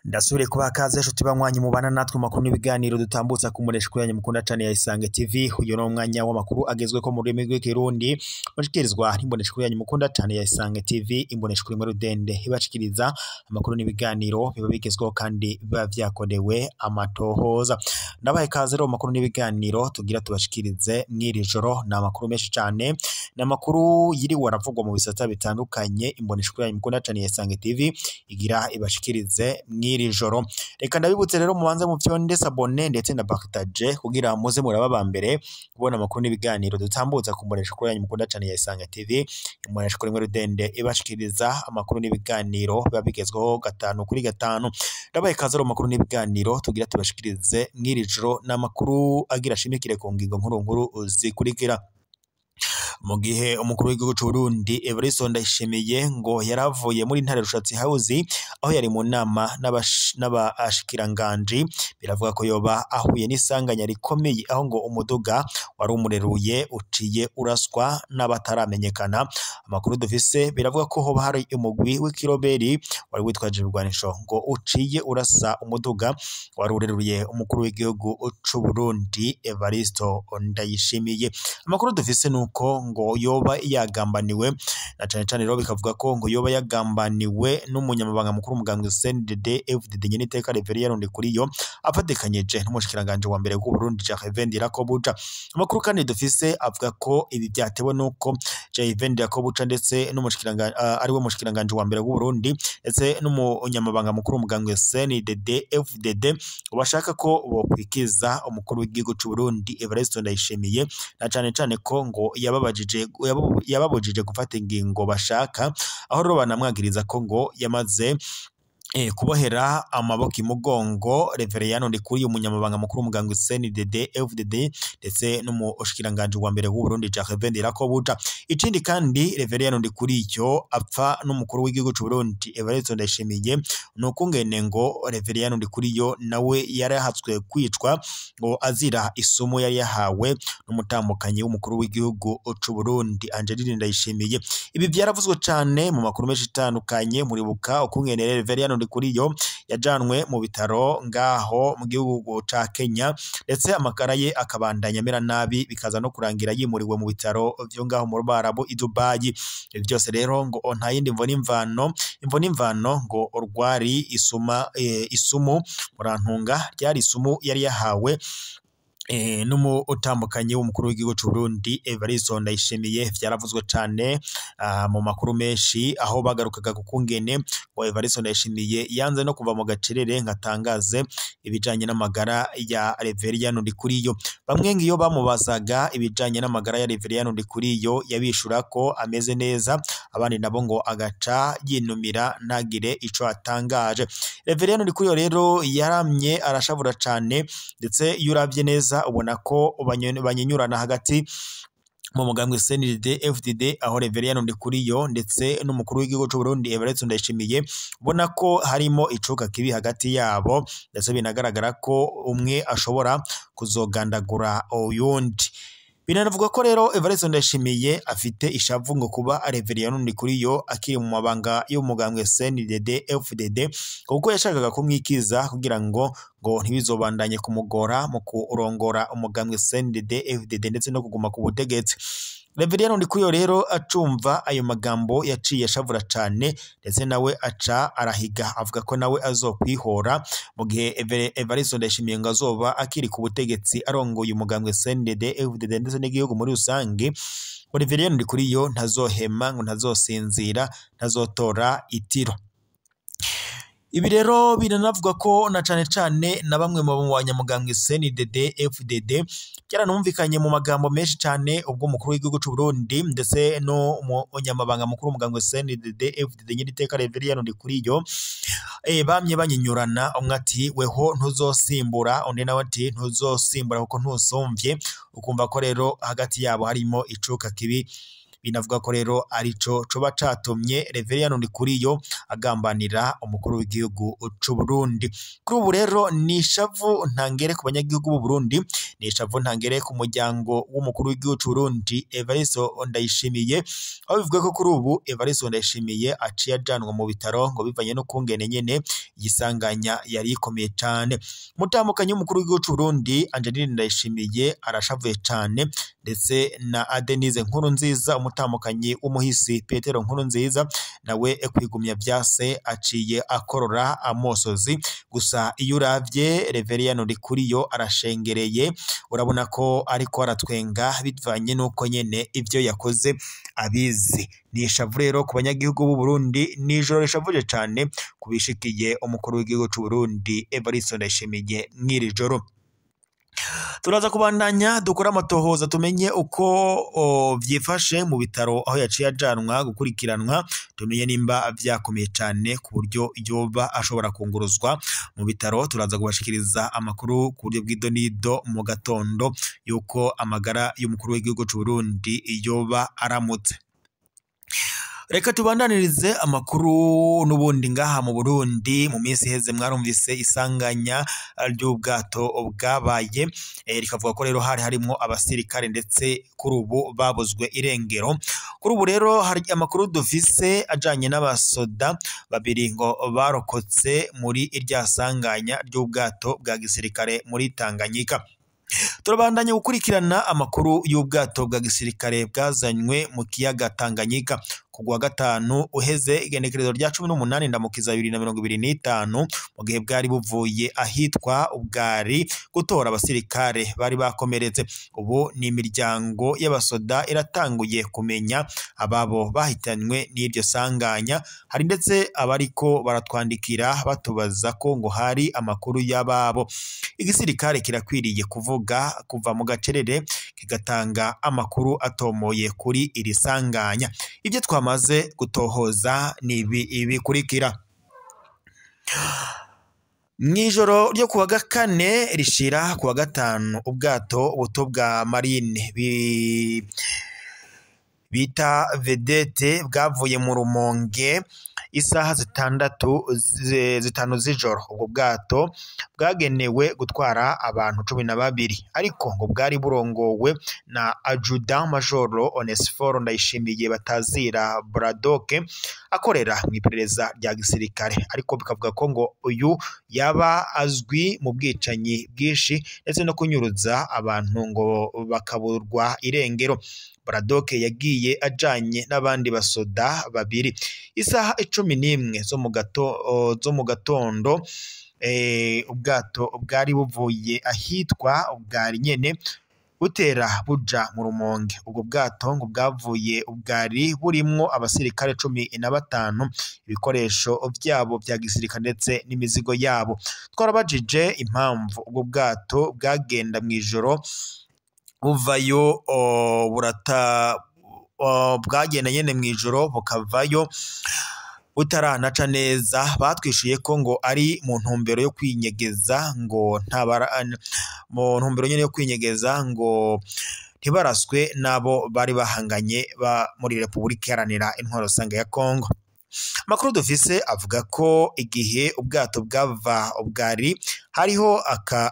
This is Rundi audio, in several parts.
Ndasubire kubaha kaze nshuti banywanyi mubana natwe makuru n'ibiganiro dutambutsa ku mureshwa yanyu mukunda cane ya Isange TV. Uyu ni umwanya w'amakuru agezweko mu rurimi rw'ikirundi, mushikirizwa n'imboneshwa yanyu mukunda cane ya Isange TV, imboneshwa imwe rudende ibashikiriza amakuru n'ibiganiro biba bigezweho kandi biba vyakorewe amatohoza. Ndabaye kaze rero mu makuru n'ibiganiro tugira tubashikirize mw'iri joro. Ni amakuru menshi cane, ni amakuru yiriwe aravugwa mu bisata bitandukanye. Imboneshwa yanyu mukunda cane ya Isange TV igira ibashikirize mw'iri joro. Reka ndabibutse rero mubanze mu vyonde s'abonner ndetse na partage kugira muze muraba ba mbere kubona amakuru n'ibiganiro dutambutsa ku mboneshakure yanyu mukunda cane ya Isange TV, imboneshakure imwe rudende ibashikiriza amakuru n'ibiganiro biba bigezweho gatanu kuri gatanu. Ndabaye kaze rero mu makuru n'ibiganiro tugira tubashikirize mw'iri joro, ni amakuru agira ashimikire ku ngingo nkuru nkuru zikurikira. Mu gihe umukuru w'igihugu c'u Burundi Evariste Ndayishimiye ngo yaravuye muri Ntare Rushatsi House aho yari mu nama n'abashikiranganji, biravuga ko yoba ahuye n'isanganya rikomeye aho ngo umuduga wari umureruye uciye uraswa n'abataramenyekana. Amakuru dufise biravuga ko hoba hari umugwi w'ikiroberi wari witwaje ibigwanisho ngo uciye urasa umuduga wari ureruye umukuru w'igihugu c'u Burundi Evariste Ndayishimiye. Amakuru dufise nuko ngo yoba yagambaniwe na cane cane rero bikavuga ko ngo yoba yagambaniwe n'umunyamabanga mukuru w'umugambwe CNDD FDD nyeniteka Reverien Ndikuriyo afatikanyije n'umushikiranganje wa mbere w'u Burundi Gervais Ndirakobuca. Amakuru kandi dufise avuga ko ibi byatewe nuko Gervais Ndirakobuca ndetse n'umushikiranganje ariwe mushikiranganje wa mbere w'u Burundi ndetse n'umunyamabanga mukuru w'umugambwe CNDD FDD bashaka ko bokwikiza umukuru w'igihugu c'u Burundi Evariste Ndayishimiye, na cane cane ko ngo yababujije gufata ingingo bashaka, aho rero banamwagiriza ko ngo yamaze kubohera amaboko imugongo Reverien Ndikuriyo umunyamabanga mukuru w'umugambwe CNDD FDD ndetse n'umushikiranganje wa mbere w'u Burundi Gervais Ndirakobuca. Ikindi kandi Reverien Ndikuriyo apfa n'umukuru w'igihugu c'u Burundi Evariste Ndayishimiye nukungene ngo Reverien Ndikuriyo nawe yarahatswe kwicwa ngo azira isumu yari yahawe n'umutambukanyi w'umukuru w'igihugu c'u Burundi Angeline Ndayishimiye. Ibi vyaravuzwe cane mu makuru menshi atandukanye. Muribuka ukungene Reverien Ndikuriyo yajanwe mu bitaro ngaho mu gihugu ca Kenya, ndetse amagara ye akabandanya amera nabi, bikaza no kurangira yimuriwe mu bitaro vyo ngaho mu Barabu i Dubai. Ibi byose rero ngo nta yindi mvo n'imvano ngo rwari isuma isumu murantunga ryari isumu yari yahawe n'umutambukanyi w'umukuru w'igihugu c'u Burundi Evariste Ndayishimiye. Vyaravuzwe cane mu makuru menshi aho bagarukaga ku kungene ngo Evariste Ndayishimiye yanze no kuva mu gacerere ngatangaze ibijanye n'amagara ya Reverien Ndikuriyo. Bamwe ngiyo bamubazaga ibijanye n'amagara ya Reverien Ndikuriyo yabishura ko ameze neza, abandi nabo ngo agaca yinumira ntagire ico atangaje. Reverien Ndikuriyo rero yaramye arashavura cane, ndetse iyo uravye neza ubona ko banyenyurana hagati mu mugambwe CNDD FDD, aho Reverien Ndikuriyo ndetse n'umukuru w'igihugu c'u Burundi Evariste Ndayishimiye ubona ko harimo icuka kibi hagati yabo, ndetse binagaragara ko umwe ashobora kuzogandagura uyundi. Binanavuga ko rero Evariste Ndayishimiye afite ishavu ngo kuba Reverien Ndikuriyo akiri mu mabanga y'umugambwe CNDD FDD, kuko yashakaga kumwikiza kugira ngo ntibizobandanye kumugora mu kurongora umugambwe CNDD FDD ndetse no kuguma ku butegetsi. Reverien Ndikuriyo rero acumva ayo magambo yaciye ashavura cane, ndetse nawe aca arahiga avuga ko nawe azokwihora mu gihe Evariste Ndayishimiye ngo azoba akiri ku butegetsi arongoye umugambwe CNDD FDD ndetse n'igihugu muri rusange. Reverien Ndikuriyo ntazohema ngo ntazosinzira, ntazotora itiro. Ibi rero biranavuga ko na cane cane na bamwe mu banyamugambwe CNDD FDD byaranumvikanye mu magambo menshi cane ubwo umukuru w'igihugu c'u Burundi ndetse no umunyamabanga mukuru w'umugambwe CNDD FDD nyiriteka Reverien Ndikuriyo bamye banyinyurana, umwe ati weho ntuzosimbura, undi nawe ati ntuzosimbura kuko ntusumvye. Ukumva ko rero hagati yabo harimo icuka kibi. Binavuga ko rero arico coba catumye Reveriyano Ndikuriyo agambanira umukuru w'igihugu c'u Burundi. Kuri ubu rero ni ishavu ntangere ku banyagihugu b'u Burundi, ni ishavu ntangere ku muryango w'umukuru w'igihugu c'u Burundi Evariste Ndayishimiye, aho bivuga ko kuri ubu Evariste Ndayishimiye aciye ajanwa mu bitaro ngo bivanye n'ukungene nyene yisanganya yari ikomeye cane. Umutambukanyi w'umukuru w'igihugu c'u Burundi Angeline Ndayishimiye arashavuye cane, ndetse na Adenise Nkurunziza umutambukanyi w'umuhisi Petero Nkurunziza nawe kwigumya vyase aciye akorora amosozi. Gusa iyo uravye Reveriyano Ndikuriyo arashengereye, urabona ko ariko aratwenga bivanye n'uko nyene ivyo yakoze abizi. Ni ishavu rero ku banyagihugu b'u Burundi, ni ijoro rishavuje cane kubishikiye umukuru w'igihugu c'u Burundi Evariste Ndayishimiye mw'iri joro. Turaza kubandanya dukora amatohoza tumenye uko vyifashe mu bitaro aho yaciye ajanwa gukurikiranwa, tumenye nimba vyakomeye cane ku buryo yoba ashobora kunguruzwa mu bitaro. Turaza kubashikiriza amakuru ku buryo bw'idonido mu gatondo yuko amagara y'umukuru w'igihugu c'u Burundi yoba aramutse. Reka tubandanirize amakuru n'ubundi ngaha mu Burundi. Mu minsi iheze mwarumvise isanganya ry'ubwato bwabaye, rikavuga ko rero hari harimwo abasirikare ndetse kuri ubu babuzwe irengero. Kuri ubu rero hari amakuru dufise ajanye n'abasoda babiri ngo barokotse muri irya sanganya ry'ubwato bwa gisirikare muri Tanganyika. Turabandanya gukurikirana amakuru y'ubwato bwa gisirikare bwazanywe mu kiyaga Tanganyika ku wa gatanu uheze, igenekerezo rya 18 Ndamukiza 2025, mu gihe bwari buvuye ahitwa Ubwari gutora abasirikare bari bakomeretse. Ubu ni imiryango y'abasoda iratanguye kumenya ababo bahitanywe n'iryo sanganya. Hari ndetse abariko baratwandikira batubaza ko ngo hari amakuru y'ababo. Igisirikare kirakwiriye kuvuga kuva mu gacerere kigatanga amakuru atomoye kuri iri sanganya. Ibyo twamaze gutohoza ni ibi bikurikira. Mw'ijoro ryo kuwa kane rishira kuwa gatanu, ubwato buto bwa marine bita Vedete bwavuye mu Rumonge isaha 5 z'ijoro. Ubwo bwato bwagenewe gutwara abantu 12, ariko ngo bwari burongowe na Adjudant Major Onesphore Ndayishimiye batazira Bradoke, akorera mu iperereza rya gisirikare. Ariko bikavuga ko ngo uyu yaba azwi mu bwicanyi bwinshi ndetse no kunyuruza abantu ngo bakaburwa irengero. Bradoke yagiye ajanye n'abandi basoda babiri. Isaha 11 zo mu gatondo, ubwato bwari buvuye ahitwa Ubwari nyene butera buja mu Rumonge. Ubwo bwato ngo bwavuye Ubwari burimwo abasirikare 15, ibikoresho vyabo vya gisirikare ndetse n'imizigo yabo. Twarabajije impamvu ubwo bwato bwagenda mw'ijoro buvayo, burata bwagenda nyene mw'ijoro bukavayo butaranaca neza. Batwishuye ko ngo ari mu ntumbero yo kwinyegeza, ngo ntabara mu ntumbero nyene yo kwinyegeza ngo ntibaraswe nabo bari bahanganye ba muri Repubulika Iharanira Intwaro Rusange ya Kongo. Amakuru dufise avuga ko igihe ubwato bwava Ubwari hariho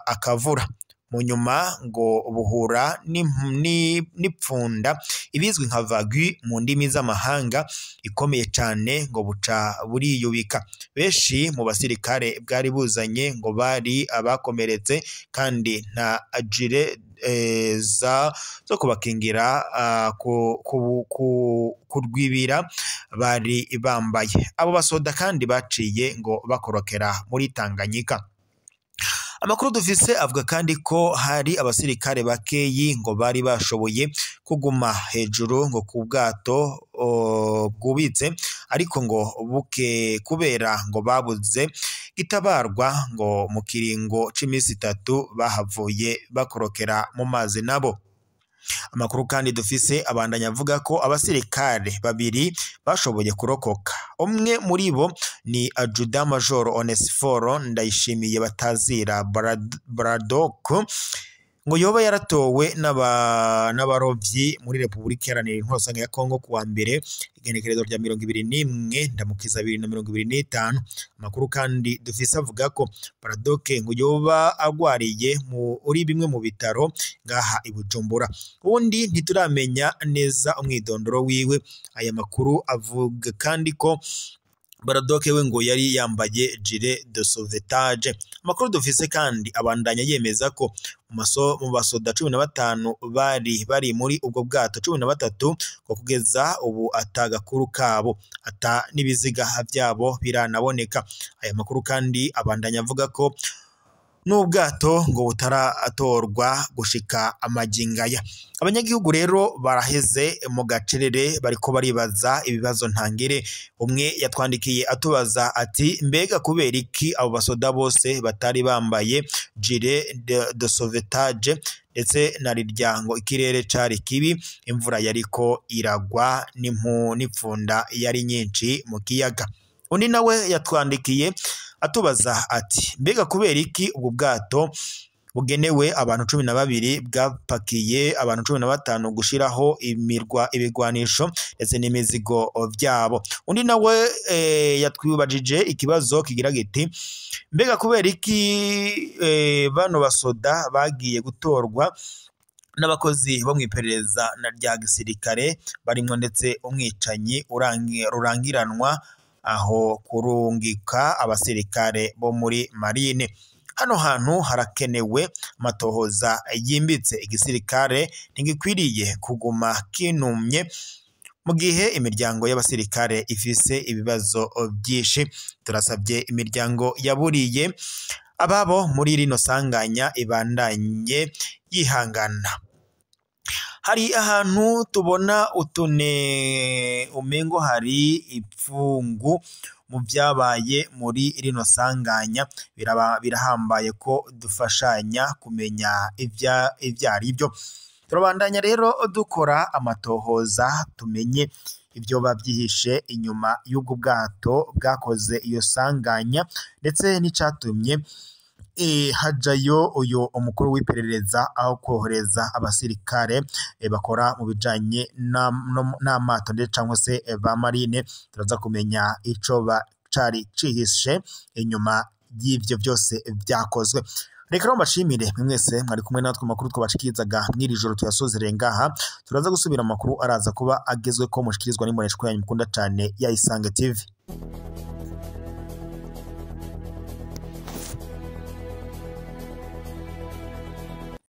akavura, mu nyuma ngo buhura n'ipfunda ibizwi nka vagu mu ndimi z'amahanga ikomeye cane, ngo buca buriyubika. Benshi mu basirikare bwari buzanye ngo bari abakomeretse, kandi nta agire zo kubakingira kurwibira bari bambaye. Abo basoda kandi baciye ngo bakorokera muri Tanganyika. Amakuru dufise avuga kandi ko hari abasirikare bakeyi ngo bari bashoboye kuguma hejuru ngo ku bwato bwubitse, ariko ngo buke kubera ngo babuze gitabarwa, ngo mu kiringo c'imisi 3 bahavuye bakorokera mu mazi nabo. Amakuru kandi dufise abandanya avuga ko abasirikare babiri bashoboye kurokoka. Umwe muri bo ni Adjudant Major Onesphore Ndayishimiye batazira Bradok. ngo yoba yaratowe n'abarovyi muri Republika Iharanira Intwaro Rusange ya Kongo kuwa mbere igenekerezo rya 21 ndamukiza 2025. Amakuru kandi dufise avuga ko Baradoke ngo yoba agwariye muri bimwe mu bitaro ngaha i Bujumbura. Ubundi ntituramenya neza umwidondoro wiwe. Aya makuru avuga kandi ko Baradoke we ngo yari yambaye gilet de sauvetage. Amakuru dufise kandi abandanya yemeza ko mu basoda 15 bari muri ubwo bwato, 13 ngo kugeza ubu atagakuru kabo ata n'ibiziga byabo biranaboneka. Aya makuru kandi abandanya avuga ko n'ubwato ngo butaratorwa gushika amagingaya. Abanyagihugu rero baraheze mu gacerere, bariko baribaza ibibazo ntangere. Umwe yatwandikiye atubaza ati mbega kubera iki abo basoda bose batari bambaye gilet de sauvetage, ndetse na riryango ikirere cari kibi, imvura yariko iragwa n'ipfunda yari nyinshi mu kiyaga. Undi nawe yatwandikiye atubaza ati mbega kubera iki ubwo bwato bugenewe abantu 12 bwapakiye abantu 15 gushiraho ibigwanisho ndetse n'imizigo byabo. Undi nawe yatwibajije ikibazo kigira giti mbega kubera iki bano basoda bagiye gutorwa n'abakozi bo mw'iperereza na rya gisirikare barimwo ndetse umwicanyi rurangiranwa aho kurungika abasirikare bo muri marine. Hano hantu harakenewe amatohoza yimbitse. Igisirikare ntigikwiriye kuguma kinumye mu gihe imiryango y'abasirikare ifise ibibazo byinshi. Turasabye imiryango yaburiye ababo muri rino sanganya ibandanye yihangana. Hari ahantu tubona utune umengo hari ipfungu mu byabaye muri rino sanganya, birahambaye ko dufashanya kumenya ivyari byo. Turabandanya rero dukora amatohoza tumenye ibyo babyihishe inyuma y'ubwo bwato bwakoze iyo sanganya, ndetse n'icatumye hajayo uyu umukuru w'iperereza aho kohereza abasirikare bakora mu bijanye n'amato ndetse cyangwa se ba marine. Turaza kumenya ico cari cihishe inyuma y'ivyo byose byakozwe. Reka rero mbashimire mwese mwari kumwe natwe makuru twabashikizaga mw'iri joro tuyasozereye ngaha. Turaza gusubira amakuru araza kuba agezwe ko mushikirizwa n'imboneshwa yanyu mukunda cane ya Isange TV.